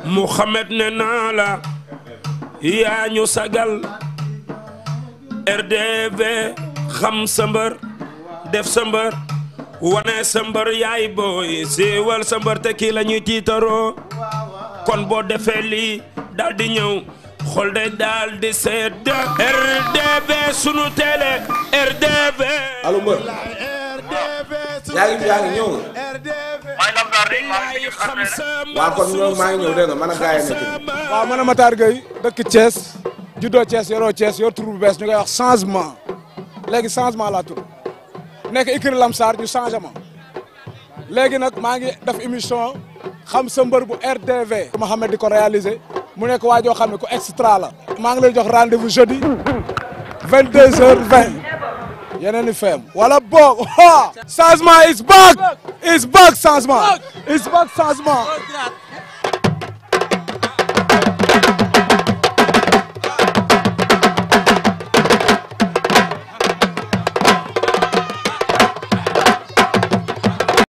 Mouhamed ne naa la yaa ñu sagal RDV xam sa mbër def sa mbër wane sa mbër yaay booy siiwal sa mbër te kii la ñuy tiitaroo kon boo defee lii daal di ñëw xol de daal di sedd RDV sunu télé RDV. allo mbër. yaa ngi ñëw. waaw kon ñoom maa ngi ñëw dégg nga man ak gars yi nekk. waaw man a Matar Gueye dëkk Thiès juddoo Thiès yoroo Thiès yor tur bu bees ñu koy wax changement léegi changement laa tur nekk écurie Lamsar ñu changé ma léegi nag maa ngi def émission xam sa mbër bu RDV. Mohamed di ko réalisé mu nekk waa joo xam ne ko extra la. maa ngi lay jox rendez-vous jeudi 22h20 yeneen i feem wala boog changement is back changement is back changement.